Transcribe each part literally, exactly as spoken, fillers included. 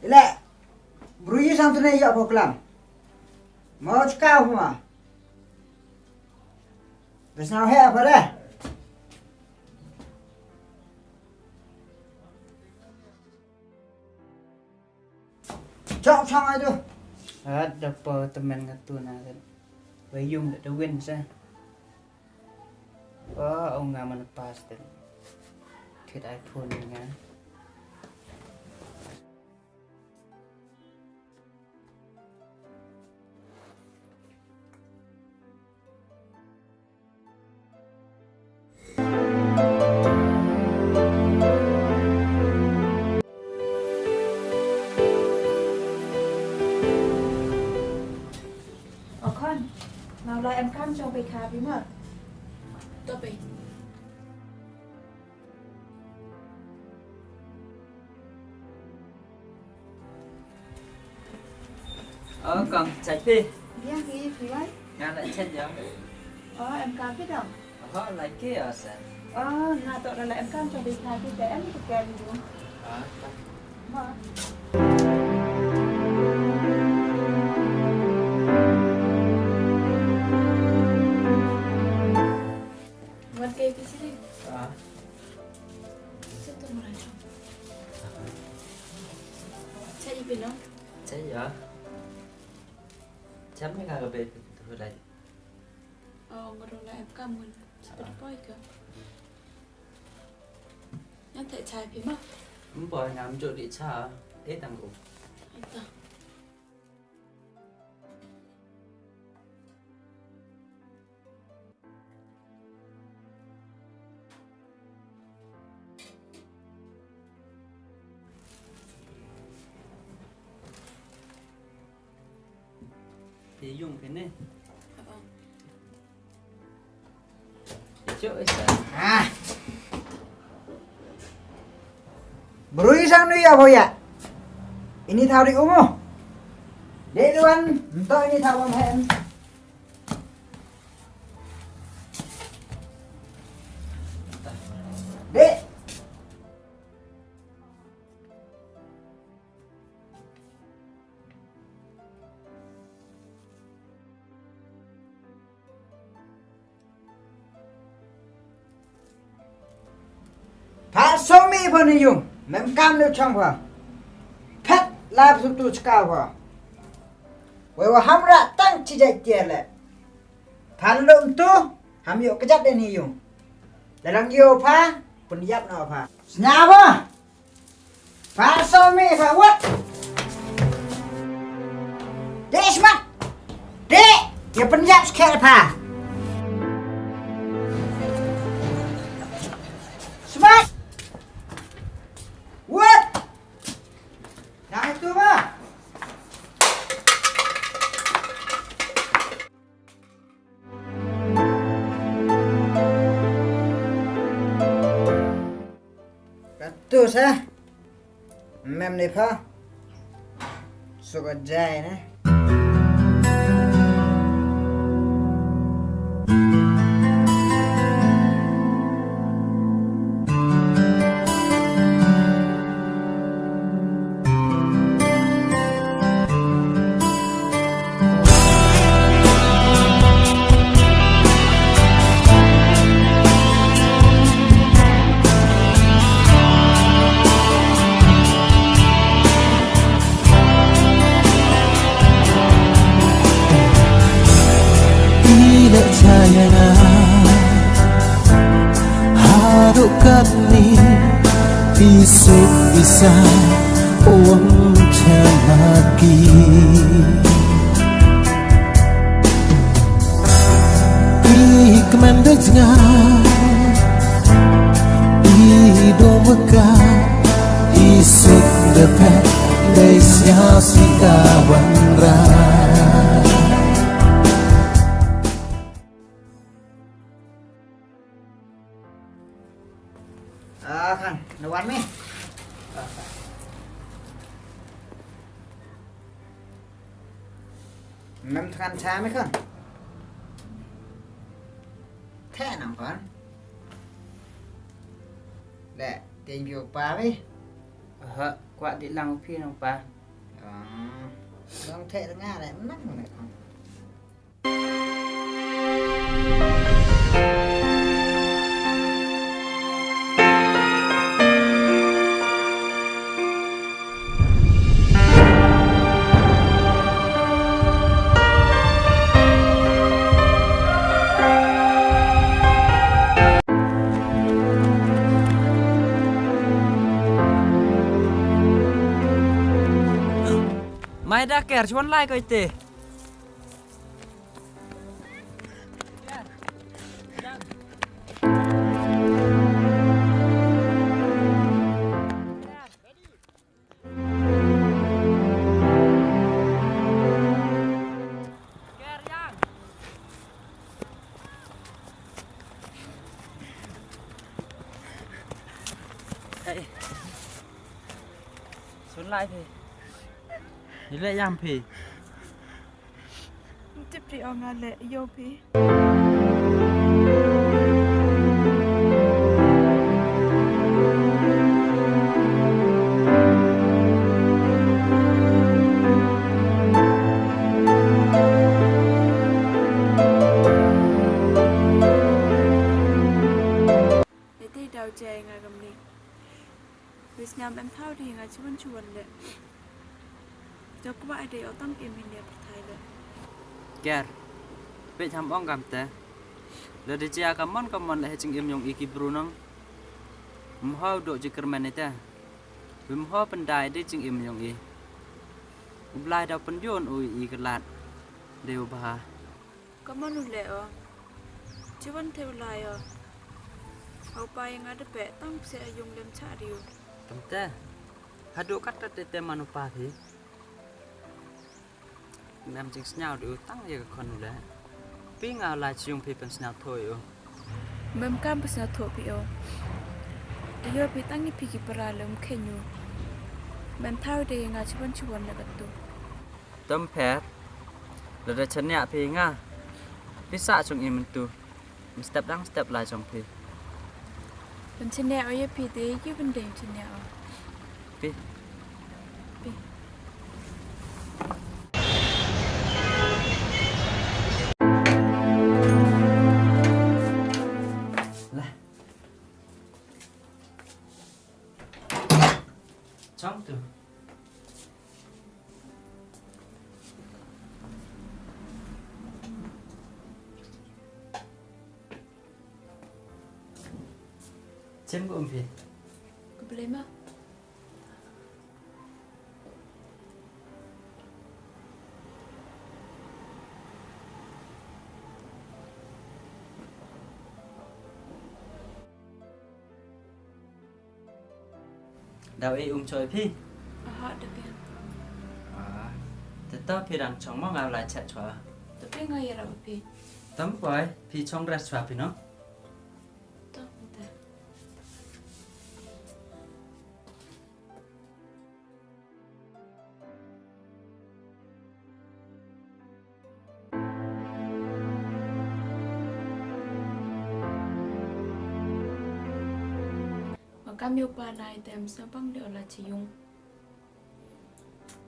Ile, bru yi sang tene ya pho klam. Mo chka pho ma. Bes nau he pho de. Chok chong ai tu. Hat da po temen nga tu na kan. Wei yung da win sa. Oh, au nga man pas ten. Kit iPhone nga. O khon, nau la em kam chong pei kha phi ma. To pei. O kong, chait phi? Biang phi, phi wai? Nga la chait ya. O, em kam phi dong? Ho, lai ki o sa. O, nga to la em kam chong pei kha phi te em ki kem du. A, ta. Ma. Wat ke phi sini. A. Sa tu mara chong. Chait phi no? Chait ya. Cham ni ka ka be tu lai. O, nga ro la em kam ngun. Sa poi ka. Nyan te chai phi ma. Ym poi, ngam jooh di cha. E tang u. Ai ta. Te yung phi ne. Te chooh i sa. Ah. Bru yi sang nu ya pho ya. Ini thaw ri u mo. De duan, nto ini thaw bam hem. De. Pha so mi pho ni yung, mem kam nu chong pho. Phet la pho tu chka pho. Wei wa ham ra tang chi jai tiar le. Pha lum tu, ham yoh kjat de ni yung. Dalang yoh pha, pun yap no pha. Snya pho. Pha so mi pha wat. De smat. De, ya pynjap skher pha. Smat. Wat. Nah itu pha. Katu sa. Mem ni pha. Suka jai ne. Ila chayanga haru katni isuk isa wang chamaki. I kmen da jnga, i do maka, i suk da pet, da i sñiaw si da wan ra. Ah, khang, na wan mi. Mem than cha mi khang. The nang khang. Le, tieng bio pa mi. Kwah di lang u phi nong pa. Ah. Dang theh nga le, nang le khang. Mai da ker, chwan lai ko ite. Hey. Sun lai phi. Ni le yam phi. Tip phi ong ale yo phi. Ete daw jai nga kamni. Wis ngam em thaw di nga chuan chuan le. Jok wa de o tang em hin ya pyrthai le. Ker. Pe cham ong kam te. Le de jia ka mon ka mon le he jingim yong i ki bru nong. Mho do ji kyrmen ite. Wim ho pyndai de jingim yong i. U Blai daw pyndion u i ka lad. De u bha. Ka mon u le o. Chiwan the u lai o. Hau pa ya nga de pe tang pse a yung lem cha riu. Kamte. Hadu kat kat te te man u pa phi. Mem jing sñiaw de u tang ya ka khon u le. Pi nga lai chi yung phi pynsñiaw thoi o. Mem kam pynsñiaw thoi phi o. Yo phi tang i phi ki para le um khen u. Men thaw de nga chiwan chiwan le katu. Tom pher. Lada chania phi nga. Phi sa chung i myntu. Mynstep dang step la jong phi. Pynchania o ya phi te, ki pyndeng chania o. Phi. Phi. La. Chong tu. Chem ko um phi. Ko blei ma. Daw e um choi phi? Aha, da phi. Ah, te to phi dang chong mo nga lai chat chwa. Te phi nga ya ra phi. Tam poi, phi chong res chwa phi no? Tam te. Wa kam yow pa nai te, ym sñiaw bang de o la chi yung.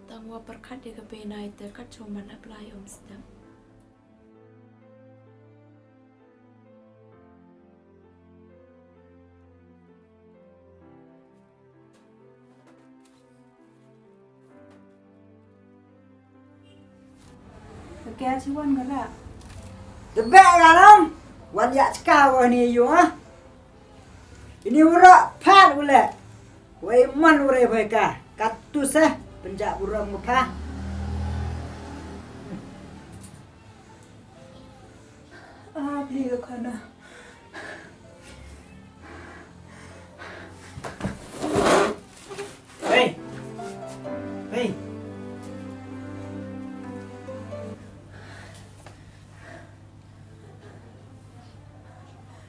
Tang wa pyrkhat de ka bei nai te, kat chong man apply um step. Ka kya chi wan ka la. Te beh ka nong. Wan ya chka wa ni yu ha. Ini ura phat ule. Wei man ure wei ka. Katu se. Penjak buram ka pha. Ah, pli ka khana. Hey! Hey!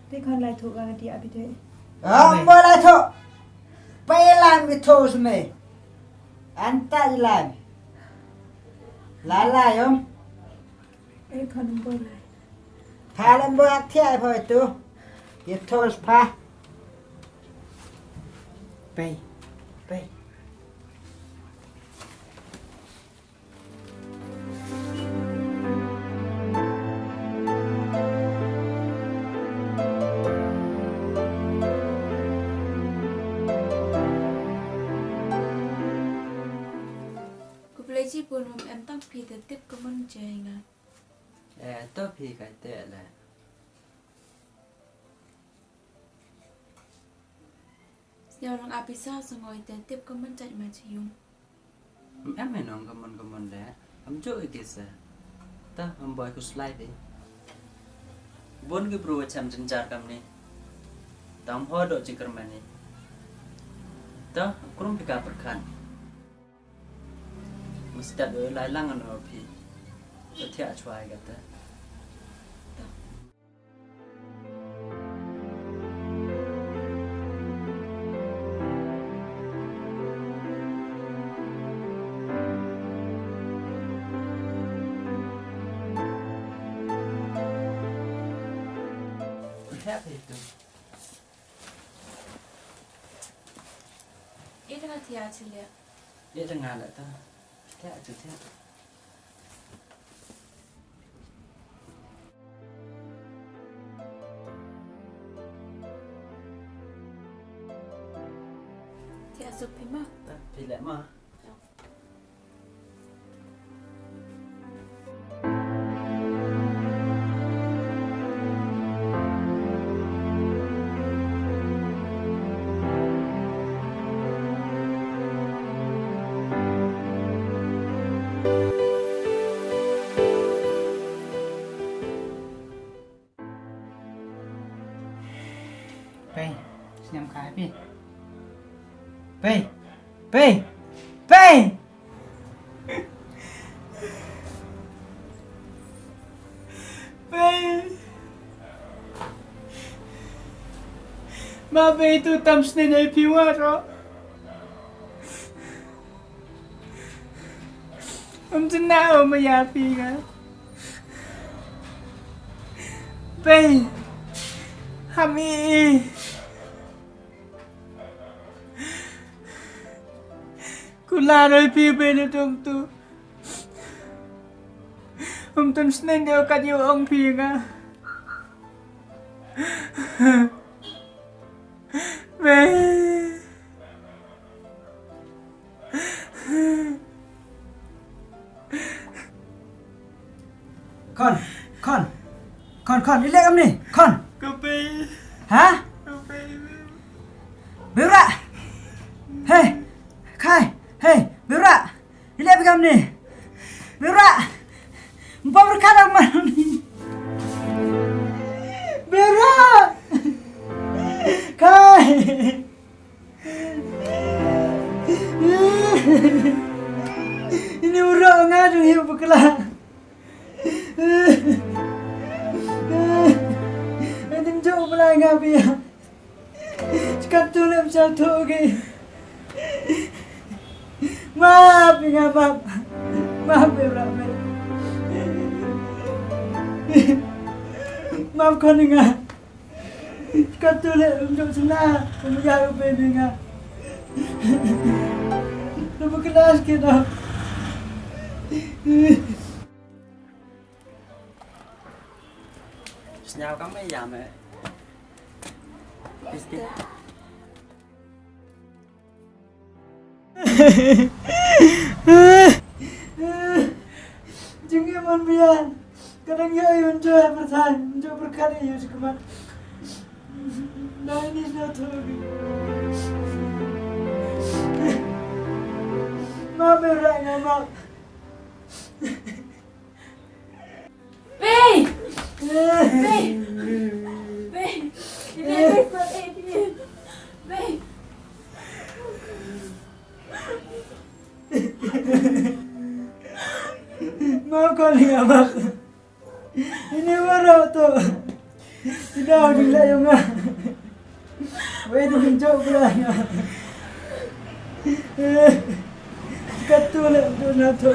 Te khon lai thu ka dia bi te. Am ba lai thu. Pai lai mi thu sme. Anta i lai. La lai om. E khon boi lai. Pha lam boi ak thiah i phoi tu. Ye thos pha. Pei. Pei. Chi bun wym em tang phi te tip ka mon jai nga. Eh, to phi kai te le. Sñiaw lang a pisa sngoi te tip ka mon jai ma chi yung. Em e nong ka mon ka mon le. Am jo i kisa. Ta am boi ku slide. Bun ki bru cham jynjar kam ni. Tam ho do jingkyrmen ni. Ta krum pika pyrkhat. Mesti da lai lang ano phi. Thiah chwa i kata. Happy to. Ita nga thiah chi le. Ita nga le ta. Thiah tu thiah. Thiah suk phi ma. Ta phi le ma. Pei, snem ka phi. Pei, pei, pei. Pei. Ma pei tu tam sne jai phi wa ro. Um jna o ma ya phi nga. Pei. Hami. Kular oi phi pei na tong tu. Um tam snen deo kat yo ong phi nga. Pei. Khon, khon, khon, khon, i leh kamni, khon. Ka pei. Ha? Ka pei. Beura. Hei, khai, hei, Beura. I leh phi kamni. Beura. Mpa berkat aku man. Beura. Khai. Ini ura nga jong hi u bakla. Ini jooh u bakla nga phi ya. Chkat tu lem chal tu ki. Map phi nga map. Map phi ra phi. Map khon nga. Katu le, um jooh sna, um ya u baby nga. Lu bu kelas ke da. Sñiaw kam me ya me. Piste. Jingim man bian. Kadang ya yun jo ya perthan, jo perkat ya yun sikumat. Nah, ini sudah tu lagi. Ma, berak nga ma. Pei! Pei! Pei! Ini Pei! Pei! Ma, khon nga ma. Ini waro tu. Ida u ding la yong nga. Wei tu ding jooh pula nga. Katu le tu na tu.